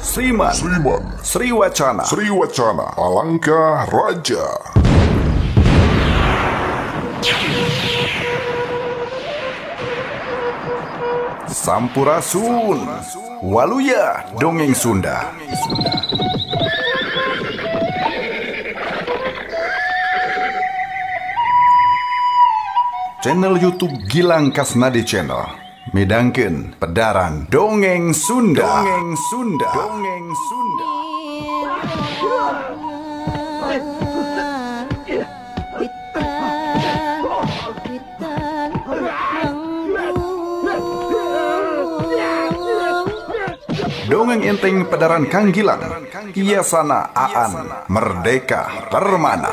Sriman, Sriman, Sriwacana, Sriwacana, Palangka Raja. Sampurasun, Waluya Dongeng Sunda. Channel YouTube Gilang Kasnadi Channel midangkeun pedaran Dongeng Sunda. Dongeng Sunda. Dongeng Sunda. Dongeng enteng pedaran Kang Gilang, Iasana Aan Merdeka Permana.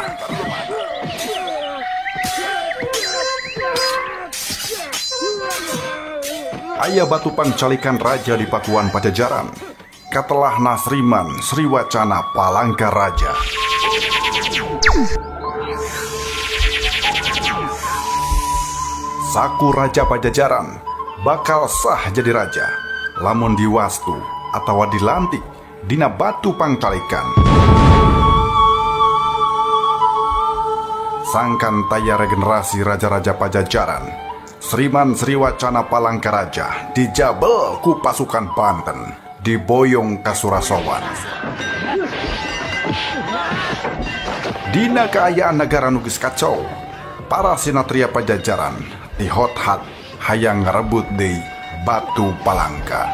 Aya batu pangcalikan raja di Pakuan Pajajaran. Katelah Nasriman Sriwacana Palangka Raja. Saku Raja Pajajaran bakal sah jadi raja lamun diwastu atawa dilantik dina batu pangcalikan. Sangkan taya regenerasi raja-raja Pajajaran, Sriman Sriwacana Palangka Raja dijabel ku pasukan Banten, diboyong ka Surasowan. Dina kaayaan negara nu geus kacau, para sinatria Pajajaran dihot-hat hayang ngarebut deui Batu Palangka.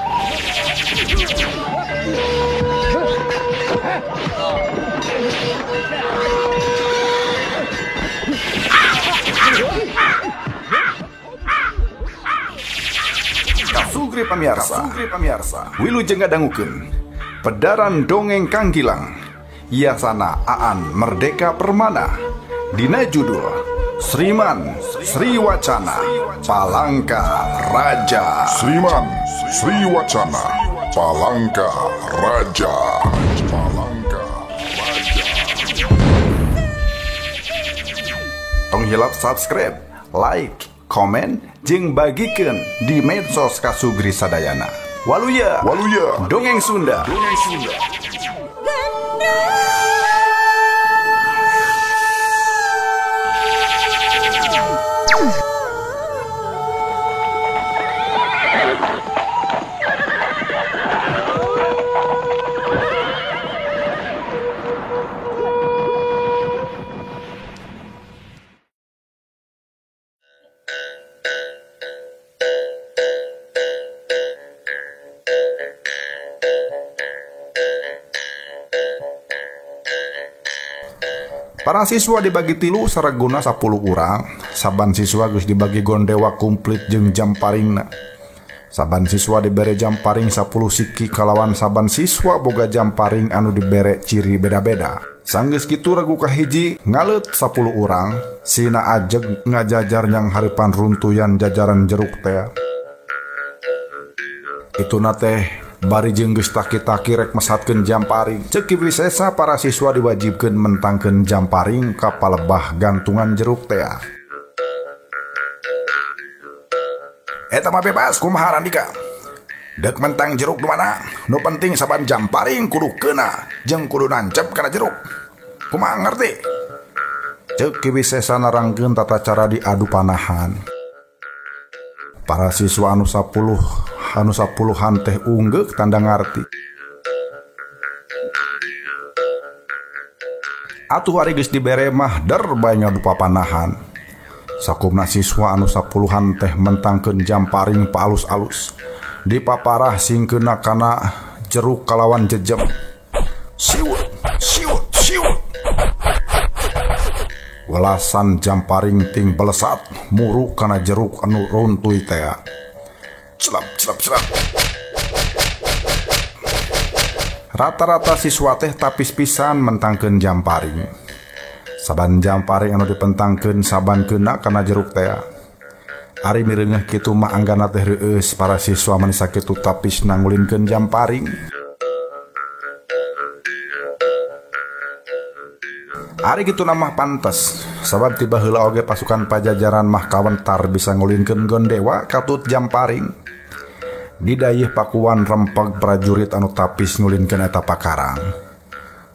Kasugri pamirsa, wilujeng ngadangukeun pedaran dongeng Kang Gilang, Iasana Aan Merdeka Permana, dina judul Sriman Sriwacana Palangka Raja. Sriman Sriwacana Palangka Raja. Palangka Raja. Tong hilap subscribe, like, komen, jeung bagikeun di medsos Kasugri sadayana. Waluya, Waluya, Dongeng Sunda. Dongeng Sunda. Para siswa dibagi tilu sareguna 10 urang. Saban siswa geus dibagi gondewa komplit jeung jamparingna. Saban siswa dibere jamparing 10 siki kalawan saban siswa boga jamparing anu dibere ciri beda-beda. Sanggeus kitu regu kahiji ngaleut 10 urang, sina ajeg ngajajar nyang hareupan runtuyan jajaran jeruk teh. Ituna teh bari jeung geus taki-taki rek mesatkeun jamparing. Ceuk Ki Wisesa para siswa diwajibkeun mentangkeun jamparing ka palebah gantungan jeruk teh. Eta mah bebas kumaha Randika. Dek mentang jeruk nu mana? Nu penting saban jamparing kudu keuna jeung kudu nancep kana jeruk. Kumaha ngerti? Ceuk Ki Wisesa nerangkeun tata cara diadu panahan. Para siswa anu 10-an teh unggeuk tanda ngarti. Atuh ari geus dibere mah der bae ngadu papanahan. Sakumna siswa anu 10-an teh mentangkeun jamparing paalus-alus. Dipaparah sing keuna kana jeruk kalawan jejem. Siwut, siwut, siwut. Welasan jamparing ting belesat muruk kana jeruk anu runtuy teh. Celap, celap, celap. Rata-rata siswa teh tapis pisan mentangkeun jamparing. Saban jamparing anu dipentangkeun saban keuna kana jeruk teh. Ari mireungeuh kitu mah anggana teh reueus para siswa mani sakitu tapis nangulinkeun jamparing. Ari kitu mah pantes, sabab tiba heula oge pasukan Pajajaran mah kawentar bisa ngulinkeun gondewa katut jamparing. Didayeuh Pakuan rempeg prajurit anu tapis ngulinkeun eta pakarang.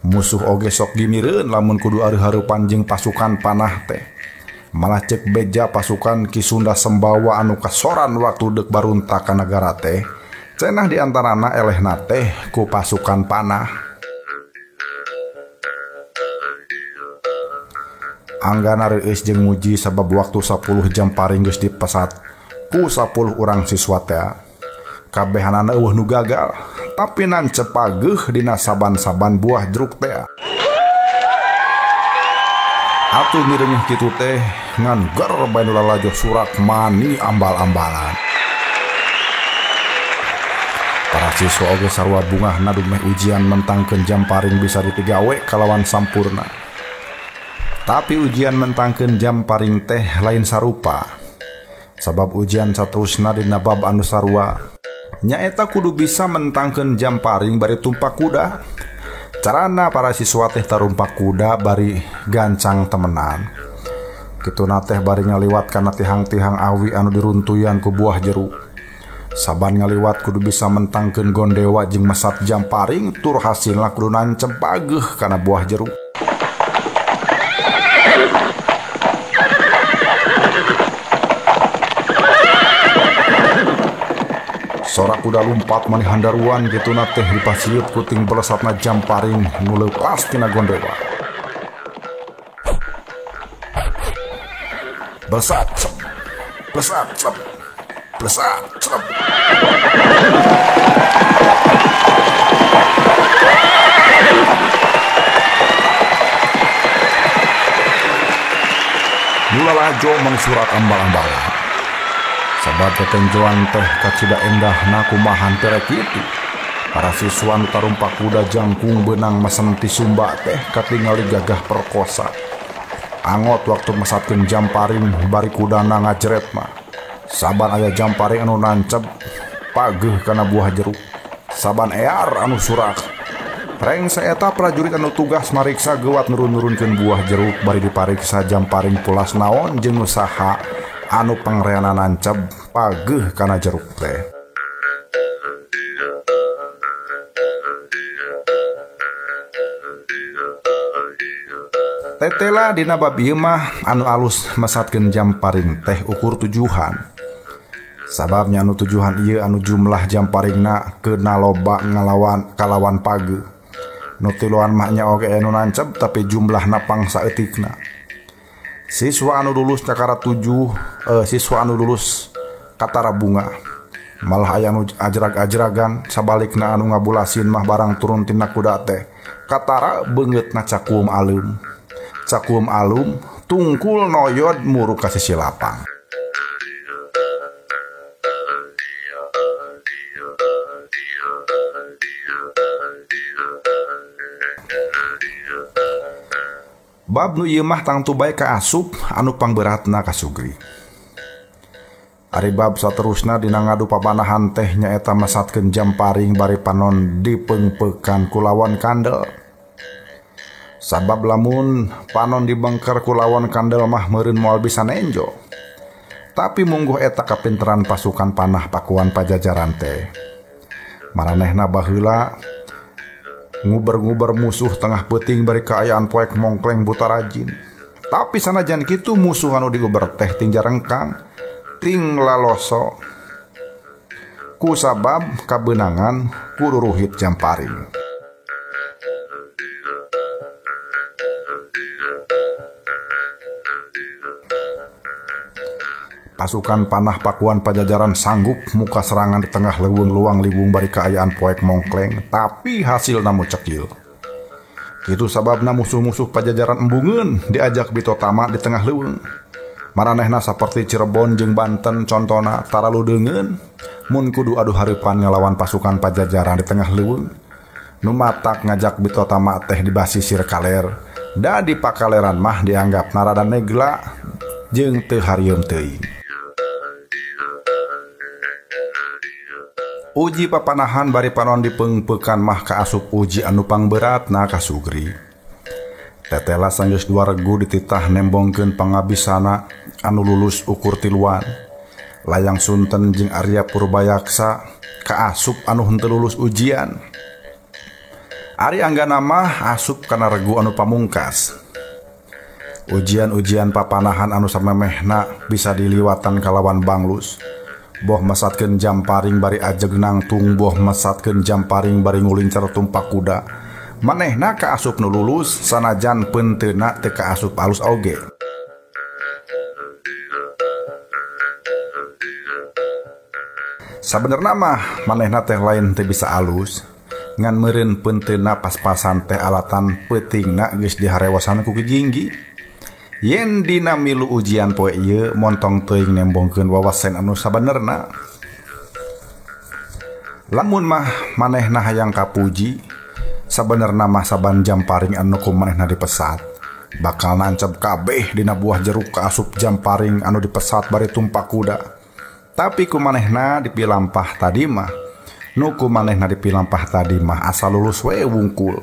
Musuh oge sok gimireun lamun kudu areuh-hareupan jeung pasukan panah teh. Malah cek beja pasukan Ki Sunda Sembawa anu kasoran waktu deuk baruntak ka nagara teh, cenah di antarana elehna teh ku pasukan panah. Anggana reueus jeung muji sabab waktu 10 jam paring geus dipesat ku 10 urang siswa teh. Kabehanana eueuh nu gagal, tapi nancep pageuh dina saban-saban buah jeruk teh. Atuh mireungeuh kitu teh ngan ger bae nu lalajo surak mani ambal-ambalan. Para siswa oge sarua bungahna dumeh ujian mentangkeun jam paring bisa dipigawe kalawan sampurna. Tapi ujian mentangkeun jam paring teh lain sarupa. Sabab ujian saterusna dina bab anu sarua nyaeta kudu bisa mentangkeun jam paring bari tumpak kuda. Carana para siswa teh tarumpak kuda bari gancang temenan. Kituna teh bari ngaliwat kana tihang-tihang awi anu diruntuyan ku buah jeruk. Saban ngaliwat kudu bisa mentangkeun gondewa jeung mesat jam paring tur hasilna kudu nancep pageuh kana buah jeruk. Sorak kuda lumpat mani handaruan kituna teh dipasiut kuting belesatna jam paring nu leupas tina gondewa. Belesat, cep. Belesat, cep. Belesat, cep. Mula lajo mangsurat ambal-ambalan. Sabab tetenjoan teh kacida endahna kumahan tere kitu. Para siswa nu tarumpak kuda jangkung beunang mesen ti Sumba teh katingali gagah perkosa. Angot waktu mesatkeun jamparing bari kudana ngajeret mah. Saban aya jamparing anu nancep pageuh kana buah jeruk. Saban ear anu surak. Rengse eta prajurit anu tugas mariksa geuwat nurun-nurunkeun buah jeruk bari dipariksa jamparing pulas naon jeung nu saha anu pangreana nancep pageuh kana jeruk teh. Tetela dina bab ieu mah anu alus mesatkeun jamparing teh ukur tujuhan. Sababnya anu tujuhan ieu anu jumlah jamparingna keuna loba ngalawan kalawan pageuh. Nu tiluan mah nya oge anu nancep tapi jumlahna pangsaeutikna. Siswa anu lulus cakara 7, siswa anu lulus katara bunga. Malah aya nu ajrag-ajragan sabalikna anu ngabulasin mah barang turun tina kuda teh. Katara beungeutna cakuum alum. Cakuum alum tungkul noyod muruk ka sisi lapang. Bab nu ieu mah tangtu bae kaasup anu pangberatna ka Sugri. Ari bab saterusna dina ngadu papanahan teh nyaeta mesatkeun jamparing bari panon dipeungpeukan ku lawan kandel. Sabab lamun panon dibengker ku lawan kandel mah meureun moal bisa nenjo. Tapi mungguh eta kapinteran pasukan panah Pakuan Pajajaran teh. Maranehna baheula nguber-nguber musuh tengah peuting bari kaayaan poek mongkleng buta rajin. Tapi sanajan kitu musuh anu diguber teh ting jarengkang, ting laloso. Ku sabab kabeunangan kururuhit jamparing. Pasukan panah Pakuan Pajajaran sanggup muka serangan di tengah leuweung luang liwung bari kaayaan poek mongkleng, tapi hasilna mucekil. Kitu sababna musuh-musuh Pajajaran embungeun diajak bitotama di tengah leuweung. Maranehna saperti Cirebon jeung Banten contona taralu deungeun mun kudu adu hareupan ngalawan pasukan Pajajaran di tengah leuweung. Nu matak ngajak bitotama teh di basisir kaler, da di pakaleran mah dianggap narada negla jeung teu harieum teuing. Uji papanahan bari panon dipeungpeukan mah kaasup uji anu pangberatna ka Sugri. Tetela sanggeus dua regu dititah nembongkeun pangabisana anu lulus ukur tiluan. Layang Sunten jeung Arya Purbayaksa Kaasup anu henteu lulus ujian. Ari anggana mah asup kana regu anu pamungkas. Ujian-ujian papanahan anu samemehna bisa diliwatan kalawan banglus. Boh mesatkeun jamparing bari ajeg nangtung, boh mesatkeun jamparing bari ngulincer tumpak kuda. Manehna kaasup nu lulus sanajan peunteuna teu kaasup alus oge. Sabenerna mah manehna teh lain teu bisa alus, ngan meureun peunteuna pas-pasan teh alatan peutingna geus diharewasan ku Ki Ginggi. Yen dina milu ujian poe ieu montong teuing nembongkeun wawasan anu sabenerna. Lamun mah manehna hayang kapuji, sabenerna mah saban jamparing anu ku manehna dipesat bakal nancep kabeh dina buah jeruk kaasup jamparing anu dipesat bari tumpak kuda. Tapi ku manehna dipilampah tadi mah, nu ku manehna dipilampah tadi mah asal lulus we wungkul.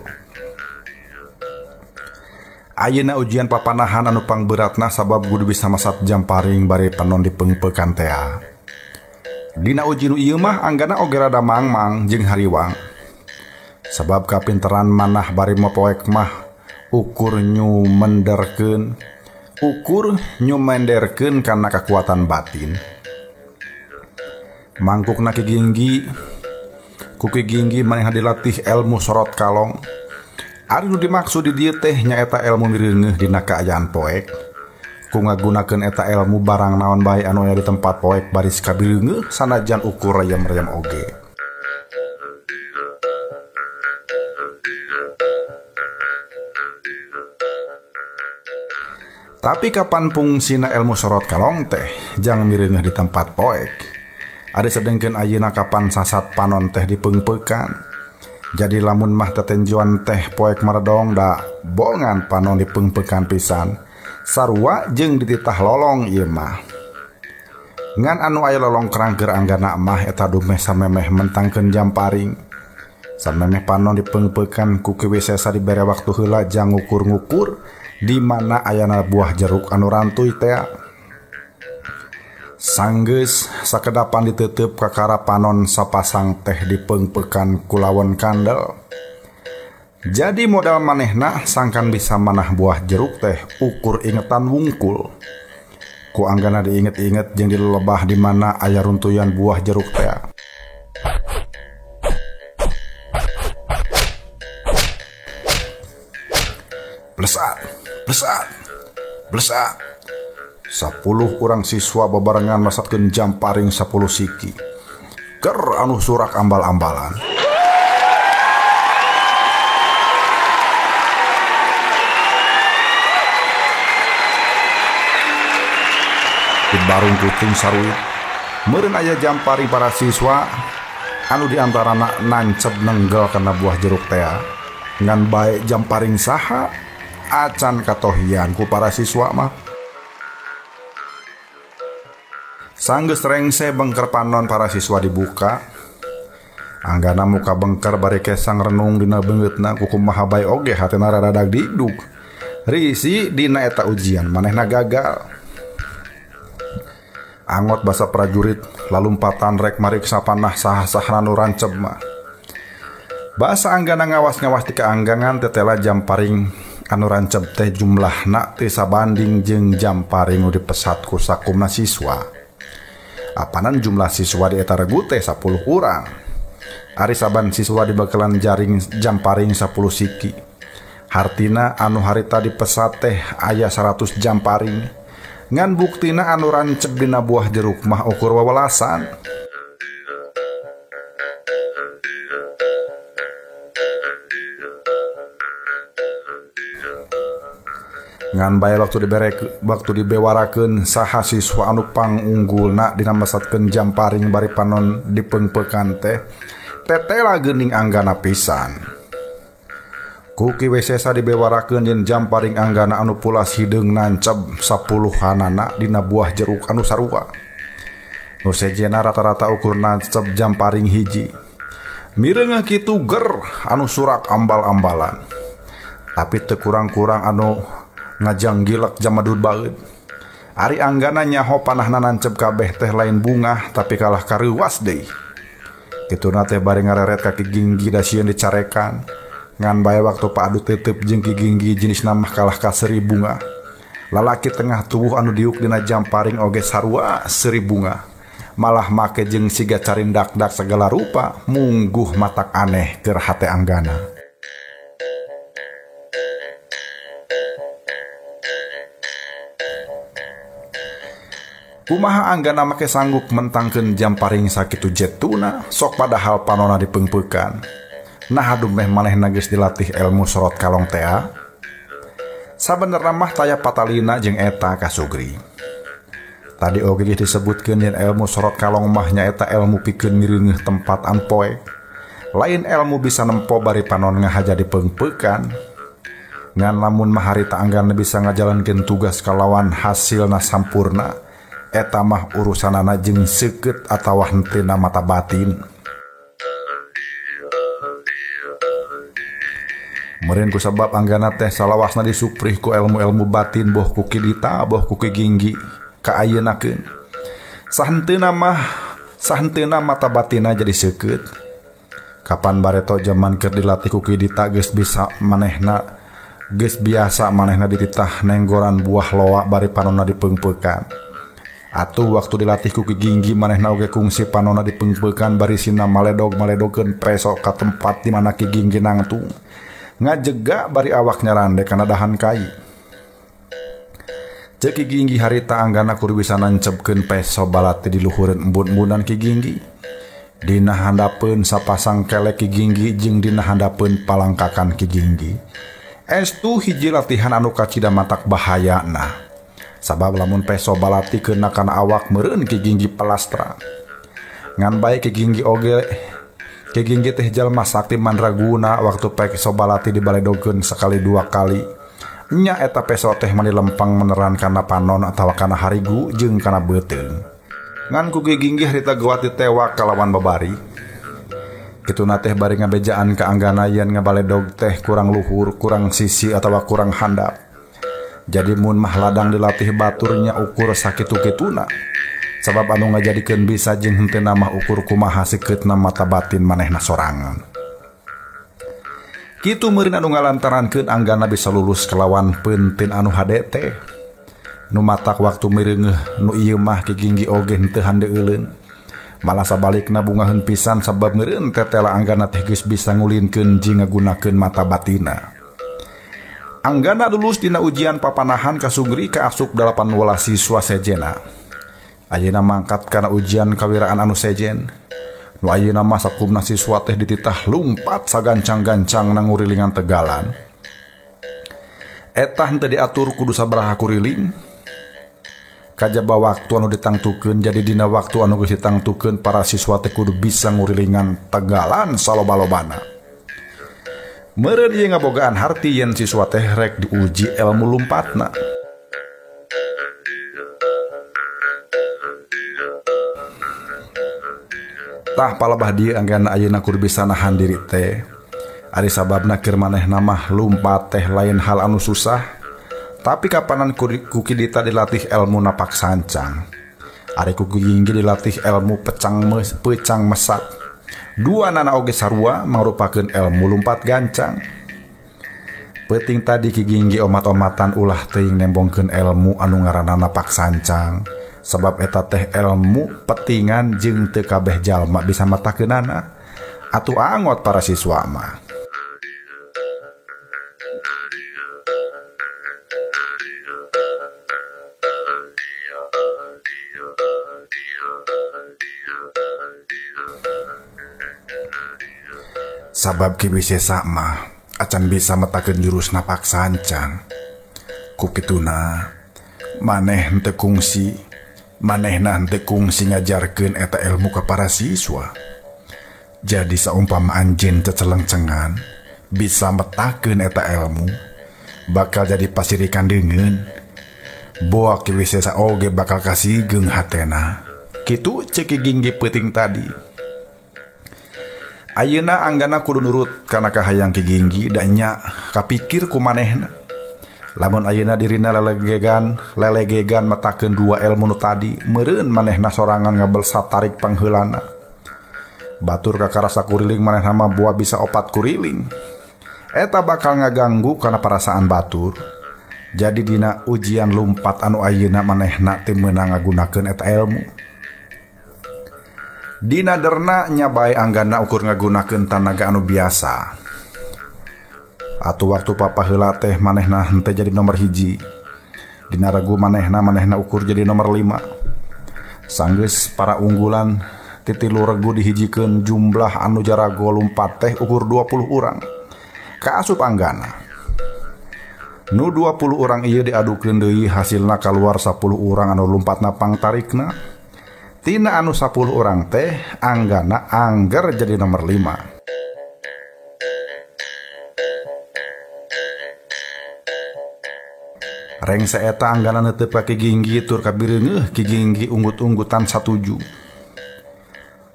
Ayeuna ujian papanahan anu pangberatna sabab kudu bisa masat jamparing bari panon dipeungpeukan tea. Dina uji nu ieu mah anggana oge rada mangmang jeung hariwang. Sabab kapinteran manah bari mopoek mah ukur nyumenderkeun kana kakuatan batin. Mangkukna Ki Ginggi, ku Ki Ginggi manehna dilatih ilmu sorot kalong. Ari nu dimaksud di dieu teh nyaeta ilmu mireungeuh dina kaayaan poek. Ku ngagunakeun eta ilmu barang naon bae anu aya di tempat poek baris kabireungeuh sanajan ukur rayam-rayam oge. Tapi kapan fungsina ilmu sorot kalong teh jang mireungeuh di tempat poek. Ari sedengkeun ayeuna kapan sasat panon teh dipeungpeukan. Jadi lamun mah tetenjuan teh poek maredong da bongan panon dipeungpeukan pisan. Sarua jeung dititah lolong ieu mah. Ngan anu aya lolong kerangker anggana mah eta dumeh samemeh mentangkeun jamparing. Samemeh panon dipeungpeukan ku Ki Wisesa dibere waktu heula jang ngukur-ngukur di mana ayana buah jeruk anu rantuy teh. Sanggeus sakedapan ditutup kakara panon sapasang teh dipeungpeukan kulawan kandel. Jadi modal manehna sangkan bisa manah buah jeruk teh ukur ingetan wungkul. Ku anggana diinget-inget jeung dilelebah di mana aya runtuyan buah jeruk teh. Blesat, blesat, blesat. 10 orang siswa babarengan masatkeun jamparing 10 siki. Ker anu surak ambal-ambalan. Di barung kucing saruit, meureun aya jamparing para siswa anu diantarana nancep nenggel kana buah jeruk tea. Ngan bae jamparing saha acan katohian ku para siswa mah. Sanggeus rengse bengker panon para siswa dibuka. Anggana muka bengker bari kesang renung dina beungeutna kukumaha bae oge hatena rada didug. Risi dina eta ujian manehna gagal. Angot basa prajurit lalumpatan rek mariksa panah saha-sahana nu rancep mah. Basa anggana ngawas-ngawas ti kaanggangan tetela jamparing anu rancep teh jumlahna teu sabanding jeung jamparing nu dipesat ku sakumna siswa. Apanan jumlah siswa di eta regu teh 10 urang. Ari saban siswa dibekalan jaring jamparing 10 siki. Hartina anu harita dipesat teh aya 100 jamparing. Ngan buktina anu rancep dina buah jeruk mah ukur wawelasan. Ngan bae waktu dibewarakeun saha siswa anu pangunggulna dina mesatkeun jamparing bari panon dipeungpeukan teh tetela geuning anggana pisan. Ku Ki Wisesa dibewarakeun yen jamparing anggana anu pulas hideung nancep 10-hanana dina buah jeruk anu sarua. Nu sejena rata-rata ukur nancep jamparing hiji. Mireungeuh kitu ger anu surak ambal-ambalan. Tapi teu kurang-kurang anu ngajanggilek jamadud baeud. Ari anggana nyaho panahna nancep kabeh teh lain bungah tapi kalah kareuwas deui. Kituna teh bari ngareret ka Ki Ginggi da sieun dicarekan. Ngan bae waktu paadu tetep jeung Ki Ginggi jenisna mah kalah ka seri bunga. Lalaki tengah tubuh anu diuk dina jamparing oge sarua seri bunga. Malah make jeung siga carindak-dak segala rupa, mungguh matak aneh keur hate Anggana. Kumaha Anggana make sanggup mentangkeun jamparing sakitu jetuna, sok padahal panona dipeungpeukan. Nah aduh meh manehna geus dilatih ilmu sorot kalong tea. Sabenerna mah taya patalina jeung eta kasugri. Tadi oge geus disebutkeun yen ilmu sorot kalong mah nyaeta ilmu pikeun mireungeuh tempat anu poek. Lain ilmu bisa nempo bari panon ngahaja dipeungpeukan. Ngan lamun mah harita Anggana bisa ngajalankeun tugas kalawan hasilna sampurna, eta mah urusanana jeung seukeut atawa henteuna mata batin. Meureun ku sabab Anggana teh salawasna disuprih ku ilmu-ilmu batin boh ku Ki Dita boh ku Ki Ginggi kaayeunakeun. Sahenteuna mah sahenteuna mata batina jadi seukeut. Kapan bareto jaman keur dilatih ku Ki Dita geus bisa manehna geus biasa manehna dititah nenggoran buah loa bari panonna dipeungpeukan. Atuh waktu dilatih ku Ki Ginggi manehna oge kungsi panonna dipeungpeukan bari sina maledog-maledogeun peso ka tempat di mana Ki Ginggi nangtung. Ngajega bari awak nyarande kana dahan kai. Ceuk Ki Ginggi harita Anggana kudu bisa nancepkeun peso balati di luhureun embun-embunan Ki Ginggi. Dina handapeun sapasang kelek Ki Ginggi jeung dina handapeun palangkakan Ki Ginggi. Estu hiji latihan anu kacida matak bahayana. Sabab lamun peso balati keuna kana awak meureun Ki Ginggi palastra. Ngan bae Ki Ginggi oge Ki Ginggi teh jalma sakti mandraguna waktu peso balati dibaledogeun sekali dua kali. Nya eta peso teh mani lempang meneran kana panon atawa kana harigu jeung kana beuteung. Ngan ku Ki Ginggi harita geuwat ditewak kalawan babari. Kituna teh bari ngabejaan ka Anggana yen ngabaledog teh kurang luhur, kurang sisi atawa kurang handap. Jadi mun mah ladang dilatih baturnya ukur sakitu-kituna. Sabab anu ngajadikeun bisa jeung henteuna mah ukur kumaha sikeutna mata batin manehna sorangan. Kitu meureun anu ngalantarankeun Anggana bisa lulus kalawan peunteun anu hade teh. Nu matak waktu mireungeuh nu ieu mah Ki Ginggi oge henteu handeueuleun. Malah sabalikna bungaheun pisan sabab meureun tetela Anggana teh geus bisa ngulinkeun jeung ngagunakeun mata batina. Anggana lulus dina ujian papanahan kasugri ka asup 18 siswa sejena. Ayeuna mangkat kana ujian kawiraan anu sejen. Nu ayeuna mah sakumna siswa teh dititah lumpat sagancang-gancang nangurilingan tegalan. Eta henteu diatur kudu sabaraha kuriling. Kajaba waktu anu ditangtukeun jadi dina waktu anu geus ditangtukeun para siswa teh kudu bisa ngurilingan tegalan saloba-lobana. Meureun ieu ngabogaan harti yen siswa teh rek diuji ilmu lumpatna. Tah palebah dieu Anggana ayeuna kudu bisa nahan diri teh. Ari sababna keur manehna mah lumpat teh lain hal anu susah. Tapi kapanan ku Ki Dita dilatih ilmu napak sancang. Ari ku Ki Ginggi dilatih ilmu pecang mesak. Dua nana oge sarua mangrupakeun ilmu lumpat gancang. Peuting tadi Ki Ginggi omat-omatan ulah teuing nembongkeun ilmu anu ngaranna napak sancang. Sebab eta teh ilmu petingan jeung teu kabeh jalma bisa matakeunana. Atuh angot para siswa mah. Sabab Ki Wisesa mah acan bisa metakeun jurus napak sancang. Ku kituna maneh henteu kungsi, manehna henteu kungsi ngajarkeun eta ilmu ka para siswa. Jadi saumpama anjeun cecelengcengan bisa metakeun eta ilmu bakal jadi pasirikan deungeun. Boa Ki Wisesa oge bakal kasigeung hatena. Kitu ceuk Ki Ginggi peuting tadi. Ayeuna Anggana kudu nurut kana kahayang Ki Ginggi da nya kapikir ku manehna. Lamun ayeuna dirina lelegegan metakeun dua ilmu nu tadi, meureun manehna sorangan ngabelsa tarik pangheulana. Batur kakara sakuriling manehna mah buah bisa 4 kuriling. Eta bakal ngaganggu kana perasaan batur. Jadi dina ujian lumpat anu ayeuna manehna teu meunang ngagunakeun eta ilmu. Dina derna nya bae anggana ukur ngagunakeun tanaga anu biasa. Atuh waktu papaheula teh manehna henteu jadi nomor 1. Dina regu manehna ukur jadi nomor 5. Sanggeus para unggulan titilu regu dihijikeun jumlah anu jarago lumpat teh ukur 20 urang. Kaasup anggana. Nu 20 urang ieu diadukeun deui hasilna kaluar 10 urang anu lumpatna pangtarikna. Tina anu 10 urang teh anggana angger jadi nomor 5. Rengse eta anggana neuteup ka Ki Ginggi tur kabireungeuh Ki Ginggi unggut-unggutan satuju.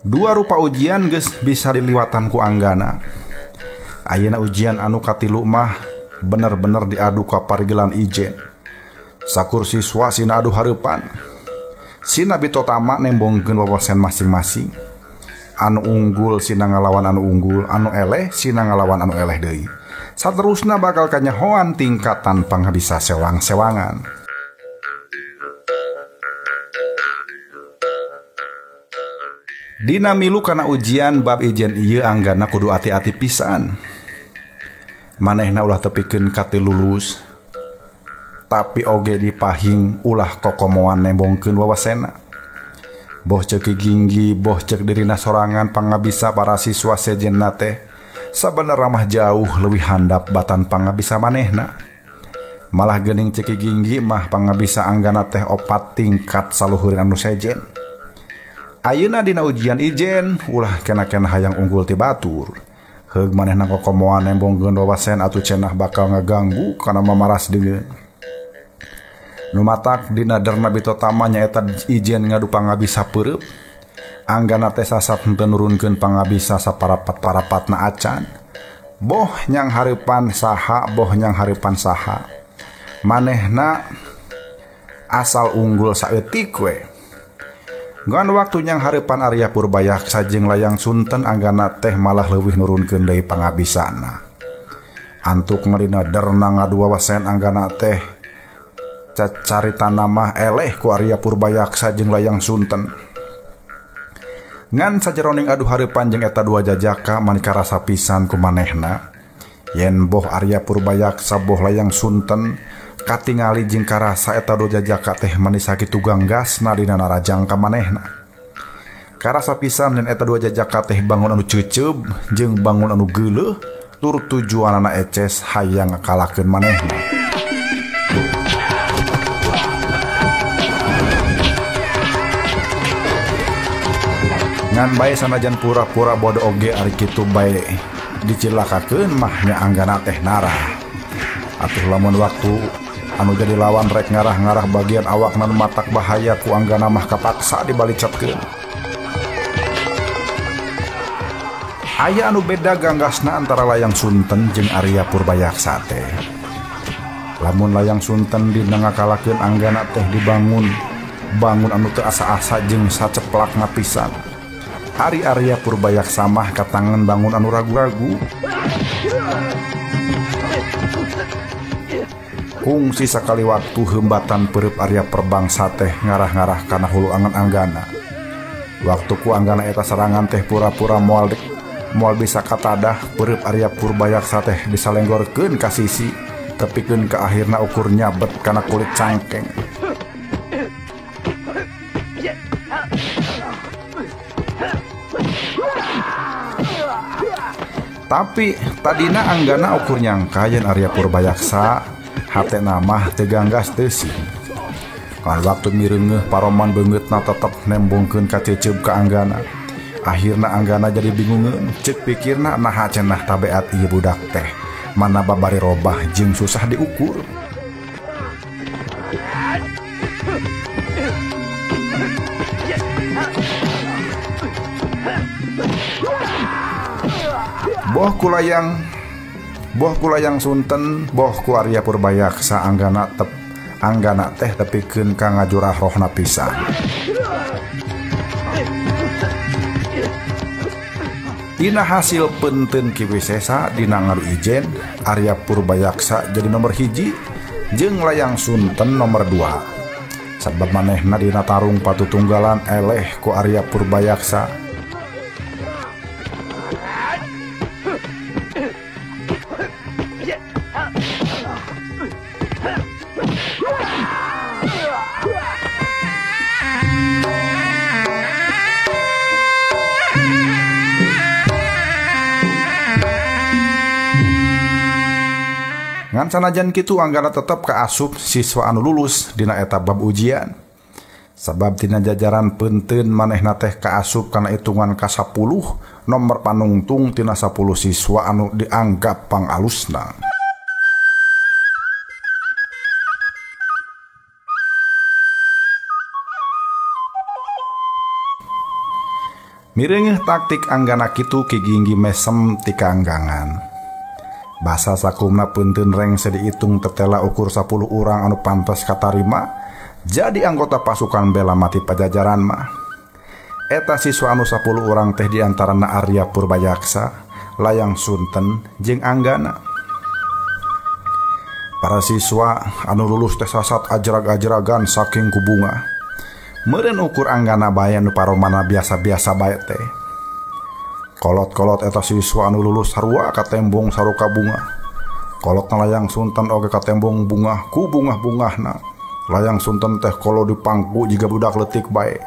Dua rupa ujian geus bisa diliwatan ku anggana. Ayeuna ujian anu katilu mah bener-bener diadu ka parigelan ijen. Sakur siswa sina adu hareupan. Sina bitotama nembongkeun wawasan masing-masing. Anu unggul sina ngalawan anu unggul, anu eleh sina ngalawan anu eleh deui. Saterusna bakal kanyahoan tingkatan pangabisa sewang-sewangan. Dina milu kana ujian bab ijen ieu anggana kudu ati-ati pisan. Manehna ulah tepikeun ka teu lulus, tapi oge dipahing ulah kokomoan nembongkeun wawasena. Boh ceuk Ki Ginggi, boh ceuk dirina sorangan pangabisa para siswa sejenna teh sabenerna mah jauh leuwih handap batan pangabisa manehna. Malah geuning ceuk Ki Ginggi mah pangabisa anggana teh 4 tingkat saluhureun anu sejen. Ayeuna dina ujian ijen ulah kena-kena hayang unggul ti batur. Heug manehna kokomoan nembongkeun wawasen atuh cenah bakal ngaganggu kana mamaras deungeun. Nu matak dina derna bitotama nyaeta ijen ngadu pangabisa peureub. Anggana teh sasat henteu nurunkeun pangabisa saparapat-parapatna acan. Boh nyang hareupan saha, boh nyang hareupan saha. Manehna asal unggul saeutik we. Ngan waktu nyang hareupan Arya Purbayaksa jeung Layang Sunten anggana teh malah leuwih nurunkeun deui pangabisana. Antuk ngadina derna ngadu wawasen anggana teh cacaritana mah eleh ku Arya Purbayaksa jeung Layang Sunten. Ngan sajeroning adu hareupan jeung eta dua jajaka mani karasa pisan ku manehna. Yen boh Arya Purbayaksa boh Layang Sunten katingali jeung karasa eta dua jajaka teh mani sakitu ganggasna dina narajang ka manehna. Karasa pisan yen eta dua jajaka teh bangun anu ceuceub jeung bangun anu geuleuh tur tujuanana eces hayang ngakalakeun manehna. Ngan bae sanajan pura-pura bodo oge ari kitu bae dicilakakeun mah nya anggana teh narah. Atuh lamun waktu anu jadi lawan rek ngarah-ngarah bagian awakna nu matak bahaya ku anggana mah kapaksa dibalicatkeun. Aya anu beda ganggasna antara Layang Sunten jeung Arya Purbayaksa teh. Lamun Layang Sunten dina ngakalakeun anggana teh dibangun bangun anu teu asa-asa jeung saceplakna pisan. Ari Arya Purbayaksa mah katangan bangun anu ragu-ragu. Kungsi sakali waktu hembatan peureub Arya Perbangsa teh ngarah-ngarah kana hulu angan anggana. Waktu ku anggana eta serangan teh pura-pura moal bisa katadah peureub Arya Purbayaksa teh disalenggorkeun ka sisi tepikeun ka akhirna ukur nyabet kana kulit cangkeng. Tapi tadina anggana ukur nyangka yen Arya Purbayaksa hatena mah teu ganggas teu sih. Kan waktu mireungeuh paroman beungeutna tetep nembongkeun kaceceub ka anggana. Akhirna anggana jadi bingungeun, ceuk pikirna naha cenah tabeat ieu budak teh. Mana babari robah jeung susah diukur. Boh ku Layang Sunten, boh ku Arya Purbayaksa anggana teh tepikeun ka ngajurah rohna pisan. Dina hasil penten Ki Wisesa dina ngadu ijen Arya Purbayaksa jadi nomor 1 jeung Layang Sunten nomor 2. Sabab manehna dina tarung patutunggalan eleh ku Arya Purbayaksa. Ngan sanajan kitu Anggana tetep kaasup siswa anu lulus dina eta bab ujian. Sabab tina jajaran peunteun manehna teh kaasup kana hitungan ka-10 nomor panungtung tina 10 siswa anu dianggap pangalusna. Mireungeuh taktik Anggana kitu Ki Ginggi mesem ti kaanggangan. Basa sakumna peunteun rengse diitung tetela ukur 10 urang anu pantas katarima jadi anggota pasukan bela mati Pajajaran mah. Eta siswa anu 10 urang teh diantarana Arya Purbayaksa, Layang Sunten jeung Anggana. Para siswa anu lulus teh sasat ajrag-ajragan saking kubunga. Meureun ukur Anggana bae nu paromana biasa-biasa bae teh. Kolot-kolot eta siswa anu lulus sarua katembong saruka bunga. Kolot Layang Sunten oge katembong bunga ku bungah-bungahna. Layang Sunten teh kolo dipangku jiga budak leutik bae.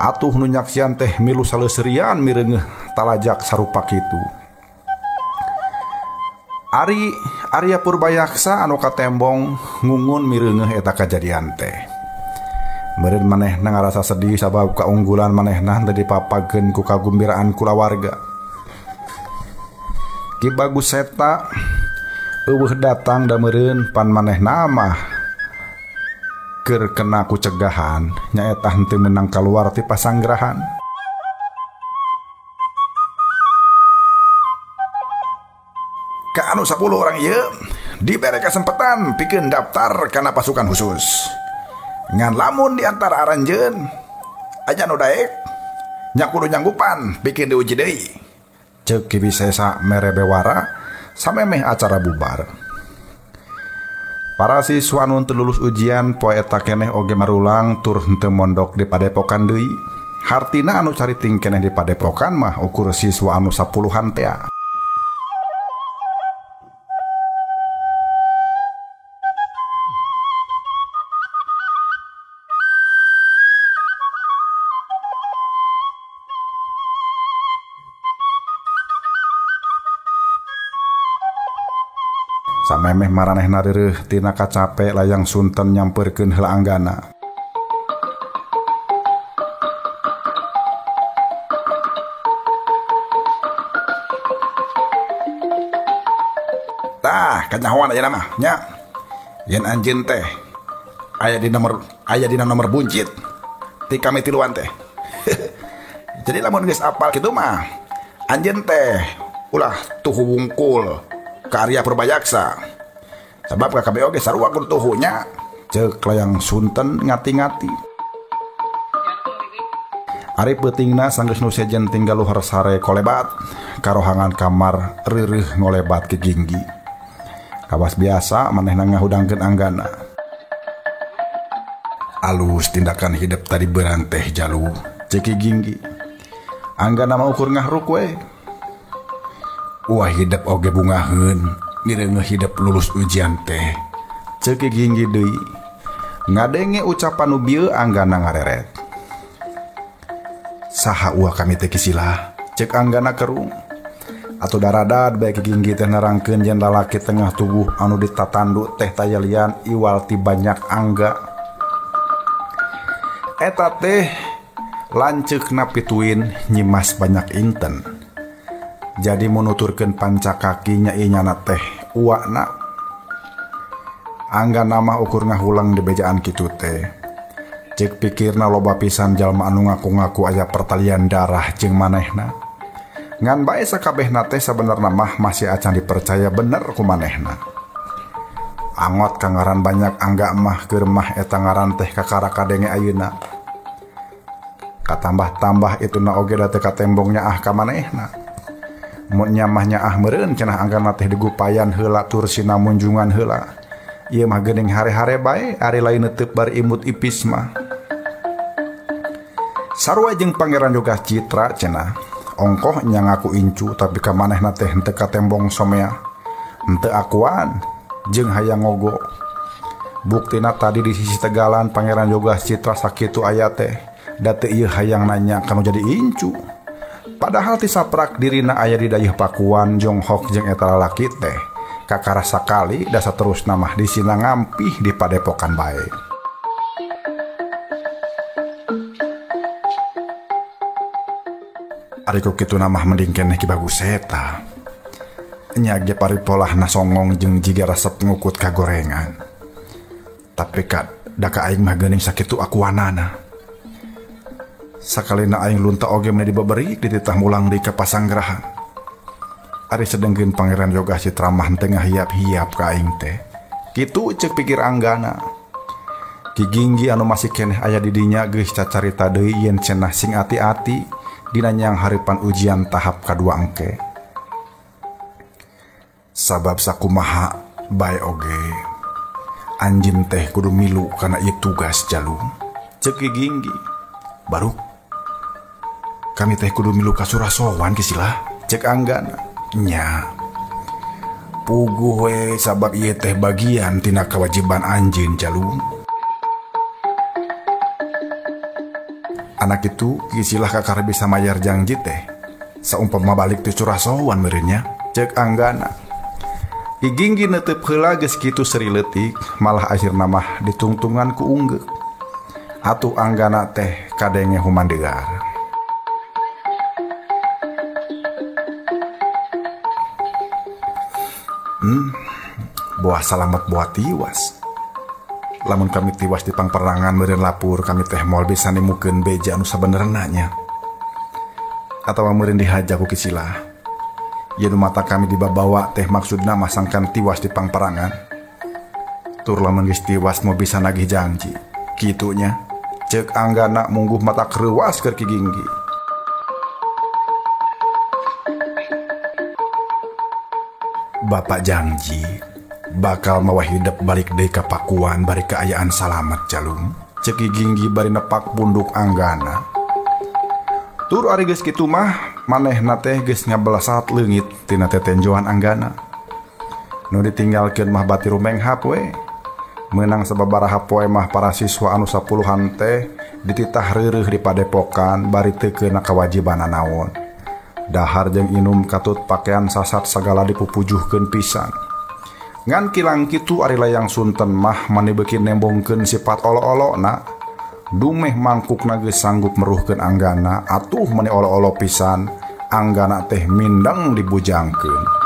Atuh nu nyaksian teh milu saleuserian mireungeuh talajak sarupa kitu. Ari Arya Purbayaksa anu katembong ngungun mireungeuh eta kajadian teh. Meureun manehna ngarasa sedih sabab kaunggulan manehna teu dipapageun ku kagumbiraan kulawarga. Ki Bagus Seta eueuh datang da meureun pan manehna mah keur kena ku cegahan nyaeta henteu meunang kaluar ti pasanggrahan. Ka anu 10 orang ieu dibere kasempatan pikeun daftar kana pasukan khusus. Ngan lamun di antara aranjeun aja nu daek nya kudu nyanggupan bikin diuji deui. Ceuk Ki Wisesa mere bewara samemeh acara bubar. Para siswa anu teu lulus ujian poe eta keneh oge marulang tur henteu mondok di padepokan deui. Hartina anu cariting keneh di padepokan mah ukur siswa anu 10-an tea. Samemeh maranehna reureuh tina kacape Layang Sunten nyamperkeun heula Anggana. Tah, kanyahoan ayeuna mah nya. Yen anjeun teh aya dina nomor buncit ti kami tiluan teh. Jadi lamun geus apal kitu mah anjeun teh ulah tuhu wungkul ka Arya Purbayaksa. Sabab KKB oge sarua kudu tuhunya. Ceuk Layang Sunten ngati-ngati. Ari peutingna sanggeus nu sejen tinggal luhur sare kolebat karohangan kamar reureuh ngolebat Ki Ginggi. Kawas biasa manehna ngahudangkeun Anggana. Alus tindakan hidup tadi beurang teh jalu. Ceuk Ki Ginggi. Anggana mah ukur ngahruk we. Wah hidup oge bungaheun mireungeuh hidup lulus ujian teh. Ceuk Ki Ginggi deui. Ngadenge ucapan nu bieu Anggana ngareret. Saha uah kami teh kisilah? Ceuk Anggana kerung. Atuh daradad bae Ki Ginggi teh nerangkeun yen lalaki tengah tubuh anu ditatandu teh tayalian iwal ti banyak angga. Eta teh lanceukna pituin nyimas banyak inten. Jadi menuturkeun panca kakinya inyana teh uakna. Anggana mah ukur ngahulang di bejaan kitu teh. Ceuk pikirna loba pisan jalma anu ngaku-ngaku aya pertalian darah jeung manehna. Ngan bae sakabehna teh sabenerna mah masih acan dipercaya bener ku manehna. Angot ka ngaran banyak angga mah keur mah eta ngaran teh kakara kadenge ayeuna. Katambah-tambah ituna oge da teh katembongnya ah ka manehna. Mun nya mah nyaah meureun cenah Anggana teh digupayan heula tur sina munjungan heula. Ieu mah geuning hare-hare bae ari lain neuteub bari imut ipis mah. Sarua jeung Pangeran Yoga Citra cenah. Ongkoh nya ngaku incu tapi ka manehna teh henteu katembong somea. Henteu akuan jeung hayang ngogo. Buktina tadi di sisi tegalan Pangeran Yoga Citra sakitu aya teh da teu ieu hayang nanya kanu jadi incu. Padahal ti saprak dirina aya di dayeuh Pakuan jonghok jeung eta lalaki teh. Kakara sakali da saterusna mah disina ngampih di padepokan bae. Ari ku kitu mah mending keneh Ki Bagus eta. Nya ge paripolahna songong jeung jiga resep ngukut ka gorengan. Tapi ka da ka aing mah geuning sakitu akuanana. Sakalina aing lunta oge meni dibeberi dititah mulang deui ka pasanggrahan. Ari sedengkeun Pangeran Yoga Citra mah teu ngahiap-hiap ka aing teh. Kitu ceuk pikir Anggana. Ki Ginggi anu masih keneh aya di dinya geus cacarita deui yen cenah sing ati-ati dina nyang haripan ujian tahap kadua engke. Sabab sakumaha bae oge anjin teh kudu milu kana ieu tugas jalu. Ceuk Ki Ginggi. Baru kami teh kudu milu ka Surasowan Ki Silah. Ceuk Anggana. Nya puguh we sabab ieu teh bagian tina kewajiban anjeun jalu. Anak itu Ki Silah kakara bisa mayar janji teh saumpama balik ti Surasowan meureun nya. Ceuk Anggana. Ki Ginggi neuteup heula geus kitu seri leutik malah akhirna mah ditungtungan ku unggeuk. Atuh Anggana teh kadenge humandegar. Buah salamet buah tiwas. Lamun kami tiwas di pangperangan meureun lapur kami teh moal bisa nemukeun beja anu sabenerna nya. Atawa meureun dihaja ku Ki Silah. Yen mata kami dibabawa teh maksudna masangkan tiwas di pangperangan. Tur lamun geus tiwas moal bisa nagih janji. Kitunya ceuk Anggana mungguh mata kreuwas keur Ki Ginggi. Bapak janji bakal mawa hidep balik deui ka Pakuan bari kaayaan salamet jalung. Ceuk Ki Ginggi bari nepak punduk Anggana. Tur ari geus kitu mah manehna teh geus ngabelasat leungit tina tetenjoan Anggana. Nu ditinggalkeun mah bati rumenghap we. Meunang sababaraha poe mah para siswa anu sapuluhan teh dititah reureuh di padepokan bari teu keuna kawajibanna naon. Dahar jeung inum katut pakaian sasat sagala dipupujuhkeun pisan. Ngan kilang kitu ari layang sunten mah mani beuki nembongkeun sifat olo-olona. Dumeh mangkukna geus sanggup meruhkeun Anggana, atuh mani olo-olo pisan, Anggana teh mindeng dibujangkeun.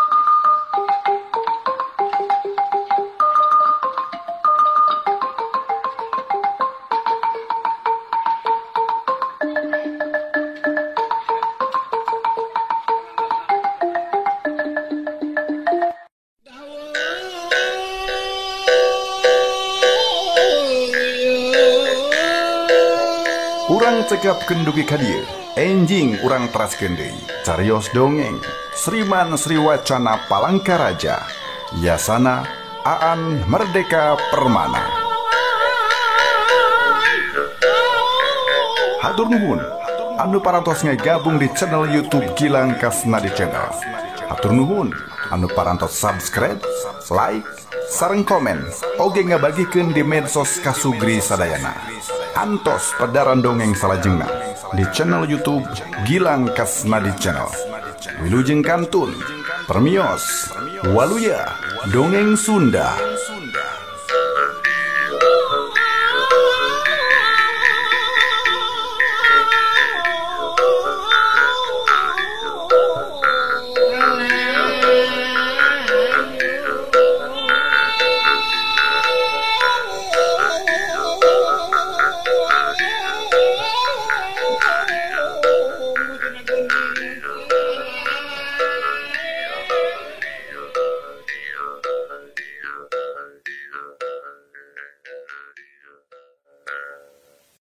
Urang cekapkeun dugi ka dieu, enjing urang teraskeun deui. Carios dongeng, Sriman Sriwacana Palangkaraja, Yasana Aan Merdeka Permana. Hatur nuhun anu parantos ngagabung di channel YouTube Gilang Kasnadi Channel. Hatur nuhun anu parantos subscribe, like, sareng komen, oge ngabagikeun di medsos kasugri sadayana. Antos pedaran dongeng salajengna di channel YouTube Gilang Kasnadi Channel. Wilujeng kantun, permios, waluya, dongeng Sunda.